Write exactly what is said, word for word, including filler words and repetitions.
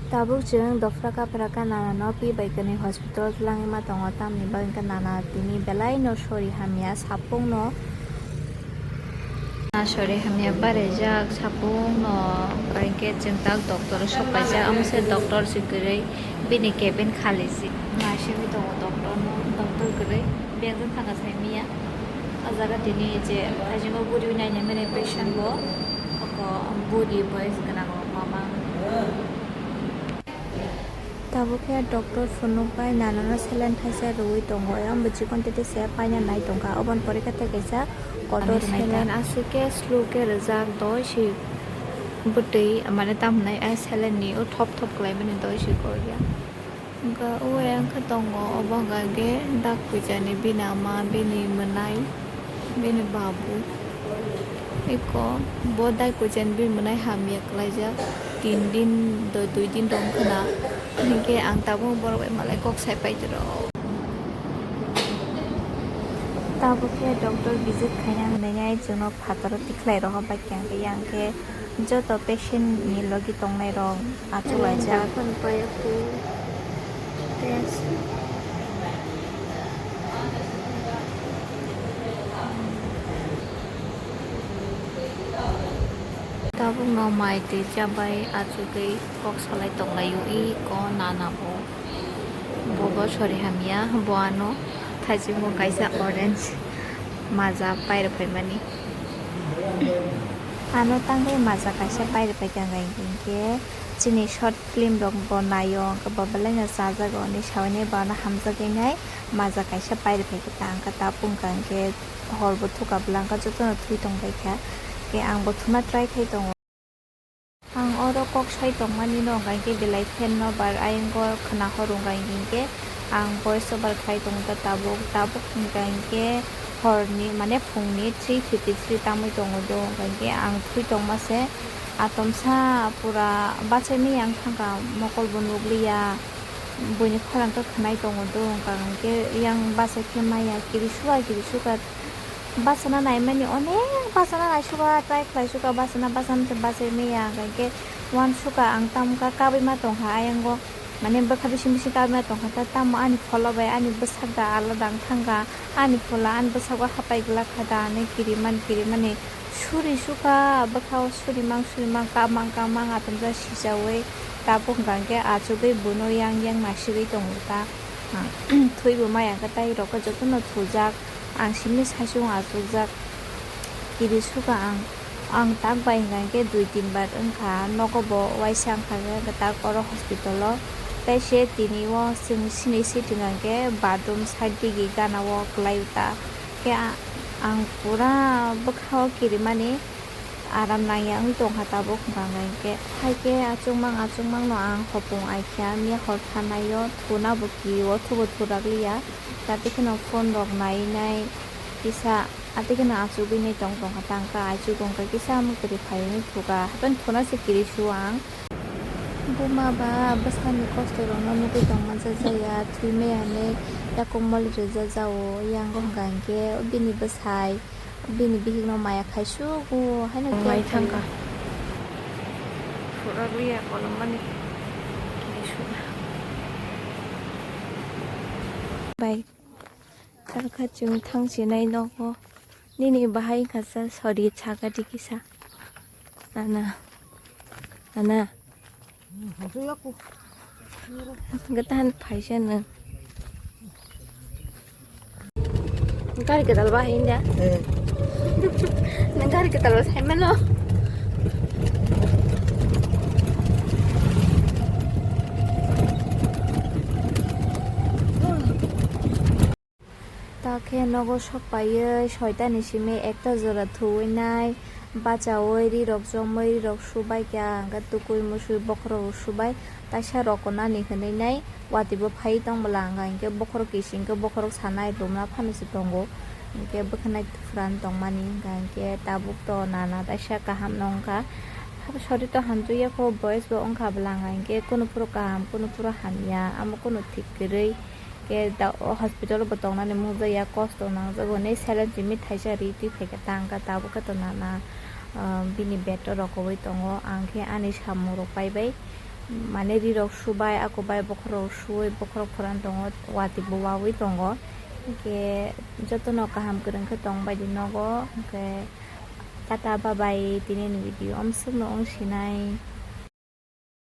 Tabuk chwng dophraka phraka nana no pi bai kwnwi hospital twlangwi ma tongo, tamni bagwi khe nana tini belai no sori hamya, sapung no na sori hamya barajak, sapung no hwnkhe chwng tak doctor o sok paijak, omo se doctor se kwrwi bini cabin khali se naisingwi tongo doctor no, doctor kwrwi beng thanga sai mia. O jaga tini je thaisingo buri naina mani patient bo, oko buri boyes gwnang rok mamang. Tabuk khe doctor phunuk bai nana no saline thaisa rwui tongo, ayang bo chikon tete se paina nai tongkha, oboni pore khe tei kaisa kotor saline aswk khe slow khe rwjak, doi si bwtwi mane tamo nai saline ni o thop thop khlai mani doi si korya. Hwnkhe o ayang khe tongo, obo hwnkha khe dak puijani bini ama, bini mwnai, bini babu. Eko bo dak puijani bini mwnai hamya kwlaijak, tin din, do-, dui din tong khwna. Hinkhe ang tabuk borok bai malai kok sai paitwrw. Tabuk khe doctor visit khaina hwnwi nai chwngno phataro tikhlai rohor bai khe, hwnkhe yang khe joto patient ni logi tongnai rok achuk laijak. Tabuk no mai twi chabai achugwi kok salai tonglaio, iko nana bo. Bo bo sori hamya, bo ano thaichimo kaisa orange maja pairwk phaimani. Ano tangwi maja kaisa pairwk phaikha, hwnkhe chini short film rok bo naio, hwnkhe bo belai no chajago hinwi saui nai, bo ano hamjagwi nai maja kaisa pairwk phaikha ta, hwnkhe tabuk wngkha hwnkhe hor bo thuka bwla, hwnkhe jotono thui tongbaikha, hwnkhe ang bo thuna try khai tongo. Ang oro kok sai tongmani no, hwnkha hinkhe belai fan no bar ayang o khwna horo, hwnkha hinkhe ang voice over khai tongo ta tabuk, tabuk hwnkha hinkhe horni mane phungni three fifty three tamwi tongo do, hwnkha hinkhe ang thui tongma se atomsa pura bachai maya wng thangkha, mokol bo nukliya, buini khorang khe khwnai tongo do, hwnkha hinkhe yang bachai khe maya kirisua kirisukha. Bachana naimani onek bachana naisukha, try khlaisukha, bachana bachana se bachai maya, hwnkha hinkhe uansukha ang tamokha kabui ma tongkha ayango, mane bwkha bising bising kabui ma tongkha ta, tamo ani phola bai ani bwsak da alada wng thangkha, ani phola ani bwsago hapai glak kha da hinwi kirimani kirimani suri sukha, bwkhao suri mang suri mang kap mang kap mang atomsa sichaui tabuk hwnkha hinkhe achugwi bono yang yang naisigwi tongo ta, thwibo maya khe tai rok khe jotono thujak. Ang simi saichung achukjak, kiri sukha ang. Ang tak bai hwnkha hinkhe dui tin bar wngkha, nogo bo waisa wngkha hinkhe tak oro hospital o. Tei se tini o chwng sini seat hwnkha hinkhe bathroom side digi gana o kwlai ta. Khe a-, ang pura bwkha o kirimani aram nangya wng tongkha tabuk hwnkha hinkhe. Haikhe achukmang achukmang no ang hopung aikha, miya hor thanai o thuna bo kiri o thubo thurak liya. Tei kheno phone rok nai nai kisa, atwi kheno achugwi nai tong tongkha tangkha, achuk wngkha kisa mwkhwtwi phaiwi thukha, hapheno phone se kiri su ang. Buma ba bwsani kosto rokno nugwi tongma jajaya, thwi maya hinwi yakung moli rwjajao, yango hwnkha hinkhe bini bwsai bini bihikno maya khaisu, haino nai thangkha. Phuragwi ya kolom mani kiri su. Bai. Talkha chwng thang sinai nogo. Nini bahai kasa sori chaka di kisa. Nana. Nana. Gatan phaisa nang. Gari kedal bahai inda. Nang gari kedal bahai mano. Ta khe nogo sok paiwi soitani simi ekta jora thuwi nai, bachaui ri rok chomwi ri rok subai kha, hwnkhe tukui musui bokhorok rok subai taisa rokonani hinwi nai watwi bo phaiwi tong bwla, hwnkha hinkhe bokhorok kisi hinkhe bokhorok sanai lumna phano se tongo, hinkhe bwkhanai tufran tongmani, hwnkha hinkhe tabuk to nana taisa kaham no wngkha, sori to hamjak ya kho boyes bo wngkha bwla, hwnkha hinkhe kunu phuru kaham kunu phuru hamya, amo kunu thik kwrwi. Khe da-, o hospital bo tongnani mungjakya, kosto nangjago hinwi saline simi thaisa ri twi phaikha ta, hwnkha tabuk khe to nana, ah, bini bed o rokoui tongo, ang khe ani samung rok paibai, mane rirok subai, ako bai bokhorok suwi, bokhorok phoran tongo, watwi bo wawi tongo. Hwnkhe jotono kaham kwrwng khe tong bai di nogo. Hwnkhe tata, bye bye, tini ni video amswkno wng sinai.